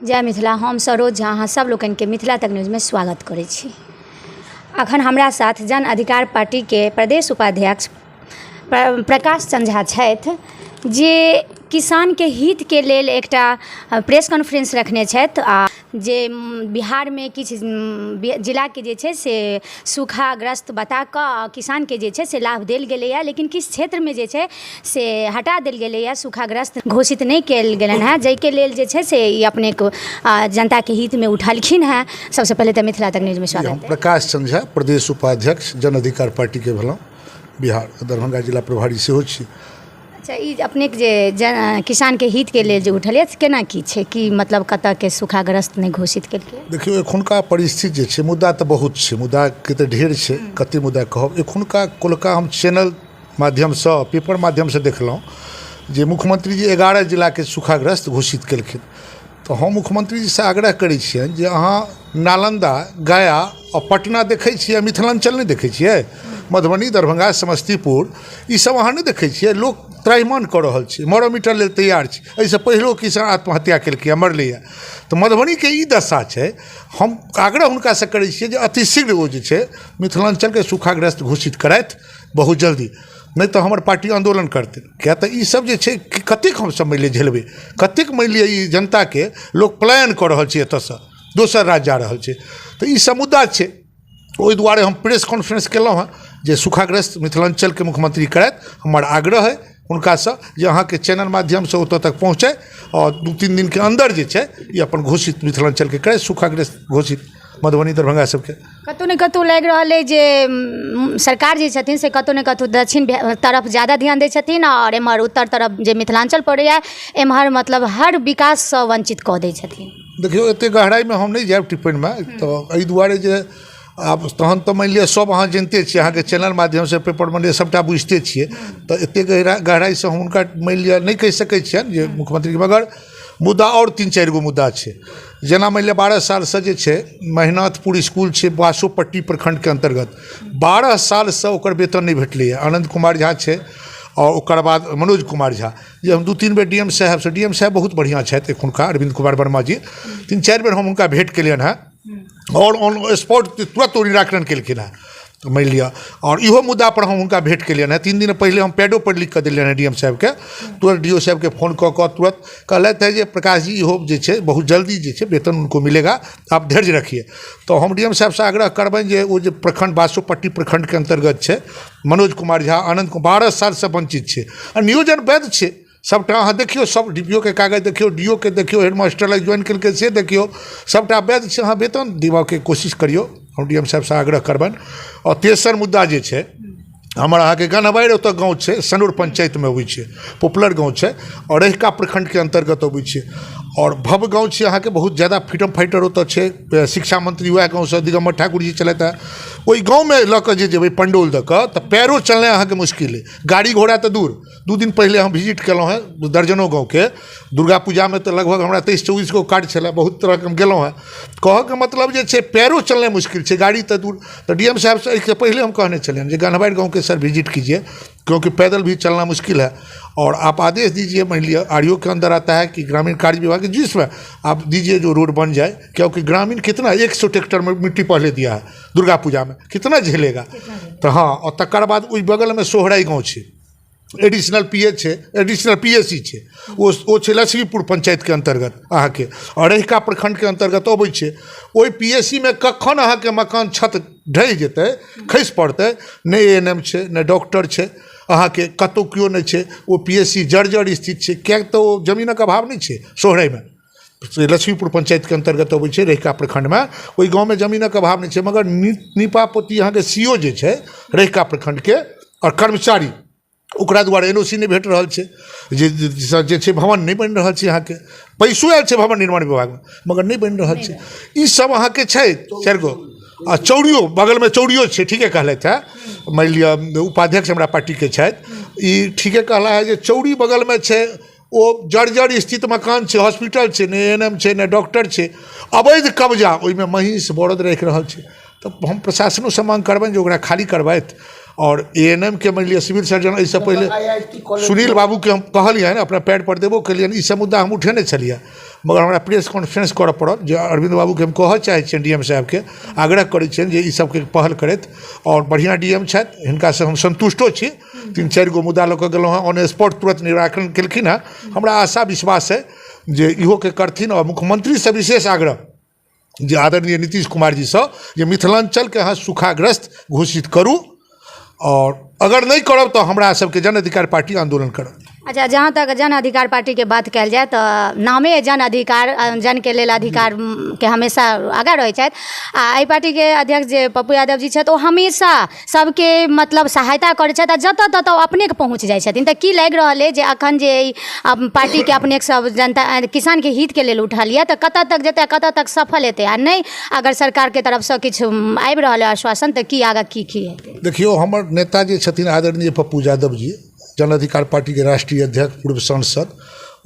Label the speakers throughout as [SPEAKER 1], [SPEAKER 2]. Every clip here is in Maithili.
[SPEAKER 1] जय मिथिला। हम सरोज झा अहाँ सब लोकनिके मिथिला तक न्यूजमे स्वागत करै छी। अखन हमरा साथ जन अधिकार पार्टीके प्रदेश उपाध्यक्ष प्रकाश चंद्र झा छथि, जे किसानके हितके लेल एकटा प्रेस कॉन्फ्रेंस रखने छथि आ जे बिहारमे किछु जिलाके जे छै से सूखाग्रस्त बता कऽ किसानके जे छै से लाभ देल गेलैए, लेकिन किछु क्षेत्रमे जे छै से हटा देल गेलैए, सूखाग्रस्त घोषित नहि कयल गेलनि हेँ, जाहिके लेल जे छै से ई अपनेके जनताके हितमे उठलखिन हेँ। सबसँ पहिले तऽ मिथिला तक न्यूजमे स्वागत।
[SPEAKER 2] हम प्रकाश चंद्र झा, प्रदेश उपाध्यक्ष जन अधिकार पार्टीके भेलहुँ, बिहार दरभंगा जिला प्रभारी सेहो छी।
[SPEAKER 1] अच्छा, ई अपनेके जे किसानके हितके लेल जे उठल से केना की छै, कि मतलब कतऽके सूखाग्रस्त नहि घोषित केलकै?
[SPEAKER 2] देखियौ, एखुनका परिस्थिति जे छै, मुद्दा तऽ बहुत छै, मुद्दाके तऽ ढेर छै, कतेक मुद्दा कहब। एखुनका कोलका हम चैनल माध्यमसँ, पेपर माध्यमसँ देखलहुँ जे मुख्यमंत्री जी 11 जिलाके सूखाग्रस्त घोषित केलखिन। तऽ हम मुख्यमंत्रीजीसँ आग्रह करै छियनि जे अहाँ नालन्दा, गया आओर पटना देखै छियै, मिथिलाञ्चल नहि देखै छियै? मधुबनी, दरभंगा, समस्तीपुर ईसब अहाँ नहि देखै छियै? लोक त्राहिमाम कऽ रहल छै, मरऽ मिटऽ लेल तैयार छै। एहिसँ पहिलो किसान आत्महत्या केलकैए, मरलैए। तऽ मधुबनीके ई दशा छै। हम आग्रह हुनकासँ करै छियै जे अतिशीघ्र ओ जे छै मिथिलाञ्चलके सूखाग्रस्त घोषित करथि बहुत जल्दी, नहि तऽ हमर पार्टी आन्दोलन करतै। किएक तऽ ईसब जे छै कतेक हमसब मानि लिअ झेलबै, कतेक मानि लिअ ई जनताके लोक पलायन कऽ रहल छै, एतऽसँ दोसर राज्य जा रहल छै। तऽ ईसब मुद्दा छै। ओहि दुआरे हम प्रेस कॉन्फ्रेंस केलहुँ हँ जे सूखाग्रस्त मिथिलाञ्चलके मुख्यमंत्री करथि। हमर आग्रह अइ हुनकासँ जे अहाँके चैनल माध्यमसँ ओतऽ तक पहुँचै आओर 2-3 दिनके अन्दर जे छै ई अपन घोषित मिथिलाञ्चलके करथि, सूखाग्रस्त घोषित मधुबनी, दरभंगा सबके।
[SPEAKER 1] कतहु ने कतहु लागि रहल अइ जे सरकार जे छथिन से कतहु ने कतहु दक्षिण तरफ ज्यादा ध्यान दै छथिन आओर एम्हर उत्तर तरफ जे मिथिलाञ्चल पड़ैए एम्हर मतलब हर विकाससँ वञ्चित कऽ दै छथिन।
[SPEAKER 2] देखियौ, एतेक गहराइमे हम नहि जायब टिप्पणीमे, तऽ एहि दुआरे जे आब तहन तऽ मानि लिअ सब अहाँ जनिते छियै, अहाँके चैनल माध्यमसँ पेपर मानि लिअ सबटा बुझिते छियै, तऽ एतेक गहराइसँ हम हुनका मानि लिअ नहि कहि सकै छियनि जे मुख्यमंत्रीके। मगर मुद्दा आओर 3-4 गो मुद्दा छै। जेना मानि लिअ 12 सालसँ जे छै महिनाथपुर इसकुल छै बासोपट्टी प्रखण्डके अन्तर्गत, 12 सालसँ ओकर वेतन नहि भेटलैए। आनन्द कुमार झा छै आओर ओकर बाद मनोज कुमार झा, जे हम 2-3 बेर डी एम साहेबसँ, डी एम साहेब बहुत बढ़िआँ छथि एखुनका, अरविन्द कुमार वर्मा जी, 3-4 बेर हम हुनका भेँट केलियनि हेँ आओर ऑन स्पॉट तुरन्त ओ निराकरण केलखिन हेँ मानि लिअ। आओर इहो मुद्दापर हम हुनका भेँट केलियनि हेँ। 3 दिन पहिले हम पैडोपर लिखि कऽ देलियनि हेँ डी एम साहेबके। तुरन्त डी ओ साहेबके फोन कऽ कऽ तुरन्त कहलथि हेँ जे प्रकाश जी, इहो जे छै बहुत जल्दी जे छै वेतन उनको मिलेगा, आप धैर्य रखिए। तऽ हम डी एम साहेबसँ आग्रह करबनि जे ओ जे प्रखण्ड बासोपट्टी प्रखण्डके अन्तर्गत छै मनोज कुमार झा, आनन्द कुमार, 12 सालसँ वञ्चित छै आ नियोजन वैध छै सबटा। अहाँ देखियौ, सब डी पी ओ के कागज देखियौ, डी ओ के देखियौ, हेडमास्टर लग ज्वाइन केलकै से देखियौ, सबटा वैध छै। अहाँ वेतन देबऽके कोशिश करियौ, हम डी एम साहेबसँ आग्रह करबनि। आओर तेसर मुद्दा जे छै हमर अहाँके गन्हवारि ओतऽ गाँव छै, सनौर पंचायतमे अबै छै, पॉपुलर गाँव छै आओर रहिका प्रखण्डके अन्तर्गत अबै छै आओर भव्य गाँव छै अहाँके, बहुत ज्यादा फ्रीडम फाइटर ओतऽ छै। शिक्षा मंत्री वएह गाँवसँ दिगम्बर ठाकुर जी छलथि हेँ। ओहि गाँवमे लऽ कऽ जे जेबै पंडौल दऽ कऽ तऽ पैरो चलनाइ अहाँके मुश्किल अइ, गाड़ी घोड़ा तऽ दूर। 2 दिन पहिले हम विजिट केलहुँ हेँ दर्जनो गाँवके। दुर्गा पूजामे तऽ लगभग हमरा 23-24 गो कार्ड छलै, बहुत तरहके हम गेलहुँ हेँ। कहऽके मतलब जे छै पैरो चलनाइ मुश्किल छै, गाड़ी तऽ दूर। तऽ डी एम साहेबसँ एहिसँ पहिले हम कहने छलियनि जे गन्हवारि गाँवके सर विजिट कीजिए, क्योंकि पैदल भी चलना मुश्किल है और आप आदेश दीजिए, मान लिया आर ओ के अंदर आता है कि ग्रामीण कार्य विभाग, जिसमें आप दीजिए जो रोड बन जाए, क्योंकि ग्रामीण कितना 100 ट्रैक्टर में मिट्टी पहले दिया है दुर्गा पूजा में, कितना झेलेगा। तऽ हँ, आओर तकर बाद ओहि बगलमे सोहराइ गाँव छै, एडिशनल पी ए छै, एडिशनल पी एस सी छै, ओ छै लक्ष्मीपुर पञ्चायतके अन्तर्गत अहाँके आओर रहिका प्रखण्डके अन्तर्गत अबै छै। ओहि पी एस सी मे कखन अहाँके मकान छत ढहि जेतै, खसि पड़तै, नहि ए एन एम छै, नहि डॉक्टर छै, अहाँके कतहु केओ नहि छै। ओ पी एस सी जर्जर स्थित छै, किएक तऽ ओ जमीनक अभाव नहि छै सोहराइमे, से लक्ष्मीपुर पञ्चायतके अन्तर्गत अबै छै रहिका प्रखण्डमे। ओहि गाँवमे जमीनक अभाव नहि छै, मगर नीपा पोती अहाँके सी ओ जे छै रहिका प्रखण्डके आओर कर्मचारी, ओकरा दुआरे एन ओ सी नहि भेट रहल छै, जे जे छै भवन नहि बनि रहल छै। अहाँके पैसो आयल छै भवन निर्माण विभागमे, मगर नहि बनि रहल छै। ई सब अहाँके छै 4 गो। आ चौरियो बगलमे चौरियो छै, ठीके कहलथि हेँ, मानि लिअ उपाध्यक्ष हमरा पार्टीके छथि, ई ठीके कहला है जे चौरी बगलमे छै, ओ जर्जर स्थित मकान छै, हॉस्पिटल छै, नहि एन एम छै, नहि डॉक्टर छै, अवैध कब्जा, ओहिमे महींस बरद राखि रहल छै। तऽ हम प्रशासनोसँ माँग करबनि जे ओकरा खाली करबथि। आओर ए एन एम के मानि लिअ सिविल सर्जन, एहिसँ पहिले सुनील बाबूके हम कहलियनि, अपना पैर पर देबो केलियनि, ई सब मुद्दा हम उठेने छलियै। मगर हमरा प्रेस कॉन्फ्रेंस करऽ पड़ल जे अरविन्द बाबूके हम कहऽ चाहै छियनि डी एम साहेबके आग्रह करै छियनि जे ई सबके पहल करथि आओर बढ़िआँ डी एम छथि हिनकासँ हम सन्तुष्टो छी 3-4 गो मुद्दा लऽ कऽ गेलहुँ हँ, ऑन स्पॉट तुरन्त निराकरण केलखिन हँ। हमरा आशा विश्वास अइ जे इहोके करथिन। आओर मुख्यमंत्रीसँ विशेष आग्रह जे आदरणीय नीतीश कुमार जीसँ जे मिथिलाञ्चलके अहाँ सूखाग्रस्त घोषित करू, आओर अगर नहि करब तऽ हमरा सबके जन अधिकार पार्टी आन्दोलन करत।
[SPEAKER 1] अच्छा, जहाँ तक जन अधिकार पार्टीके बात कयल जाय तऽ नामे जन अधिकार, जनके लेल अधिकार के हमेशा आगाँ रहै छथि। आ एहि पार्टीके अध्यक्ष जे पप्पू यादव जी छथि ओ हमेशा सबके मतलब सहायता करै छथि आ जतऽ ततऽ ओ अपनेके पहुँच जाइ छथिन। तऽ की लागि रहल अइ जे अखन जे ई पार्टीके अपनेके सब जनता किसानके हितके लेल उठल यऽ तऽ कतऽ तक जेतै, कतऽ तक सफल हेतै? आ नहि अगर सरकारके तरफसँ किछु आबि रहल अइ आश्वासन तऽ की आगाँ की की हेतै?
[SPEAKER 2] देखियौ, हमर नेता जे छथिन आदरणीय पप्पू यादव जी, जन अधिकार पार्टीके राष्ट्रीय अध्यक्ष, पूर्व सांसद,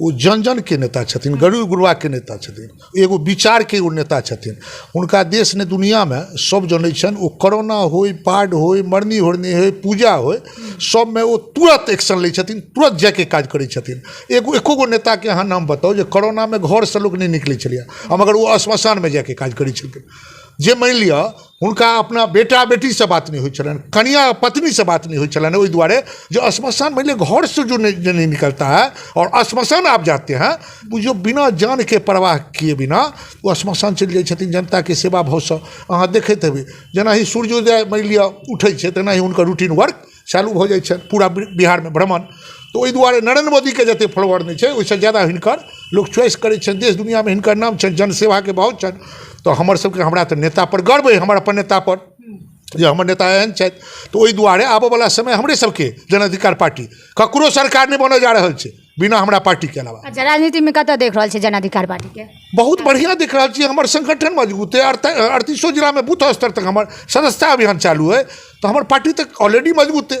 [SPEAKER 2] ओ जन जनके नेता छथिन, गरीब गुरबाके नेता छथिन, एगो विचारके ओ नेता छथिन। हुनका देश नहि दुनिआँमे सब जनै छनि। ओ कोरोना होइ, बाढ़ि होइ, मरनी होरनी होइ, पूजा होइ, सबमे ओ तुरन्त एक्शन लै छथिन, तुरन्त जाइके काज करै छथिन। एगो एको गो नेताके अहाँ नाम बताउ जे कोरोनामे घरसँ लोक नहि निकलै छलैए, मगर ओ श्मशानमे जाइके काज करै छलखिन। जे मानि लिअ हुनका अपना बेटा बेटीसँ बात नहि होइ छलनि, कनिया पत्नीसँ बात नहि होइ छलनि, ओहि दुआरे जे श्मशान मानि लिअ घरसँ जो नहीं निकलता है और श्मशान आप जाते हैं, बुझियौ बिना जानके परवाह किए बिना ओ श्मशान चलि जाइ छथिन जनताके सेवा भावसँ। अहाँ देखैत हेबै जेनाहि सूर्योदय मानि लिअ उठै छै तेनाही हुनकर रूटीन वर्क चालू भऽ जाइ छनि, पूरा बिहारमे भ्रमण। तऽ ओहि दुआरे नरेन्द्र मोदीके जतेक फॉलोअर नहि छै ओहिसँ ज्यादा हिनकर लोक चॉइस करै छनि, देश दुनिआँमे हिनकर नाम छनि, जनसेवाके भाव छनि। तऽ हमर सबके, हमरा तऽ नेतापर गर्व अइ, हमर अपन नेतापर, जे हमर नेता एहन छथि। तऽ ओहि दुआरे आबऽवला समय हमरे सबके जन अधिकार पार्टी, ककरो सरकार नहि बनऽ जा रहल छै बिना हमरा पार्टीके अलावा।
[SPEAKER 1] अच्छा, राजनीतिमे कतऽ देख रहल छी जन अधिकार पार्टीके?
[SPEAKER 2] बहुत बढ़िआँ देख रहल छी। हमर संगठन मजबूत अइ, 38 जिलामे बूथ स्तर तक हमर सदस्यता अभियान चालू अइ, तऽ हमर पार्टी तऽ ऑलरेडी मजबूत अइ।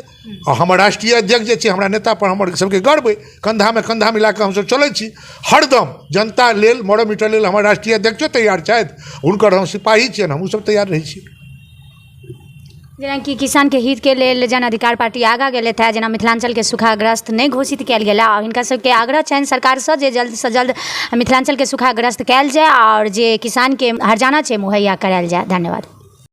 [SPEAKER 2] आ हमर राष्ट्रीय अध्यक्ष जे छै, हमरा नेतापर हमर सबके गर्व अइ, कन्धामे कन्धा मिलाकऽ हमसब चलै छी हरदम जनता लेल, मरऽ मिटऽ लेल हमर राष्ट्रीय अध्यक्षो तैयार छथि, हुनकर हम सिपाही छियनि, हमहूँ सब तैयार रहै छी।
[SPEAKER 1] जेनाकि किसानके हितके लेल जन अधिकार पार्टी आगाँ गेलथि हेँ, जेना मिथिलाञ्चलके सूखाग्रस्त नहि घोषित कयल गेल आ हिनका सबके आग्रह छनि सरकारसँ जे जल्दसँ जल्द मिथिलाञ्चलके सूखाग्रस्त कयल जाय आओर जे किसानके हर्जाना छै मुहैया करायल जाय। धन्यवाद।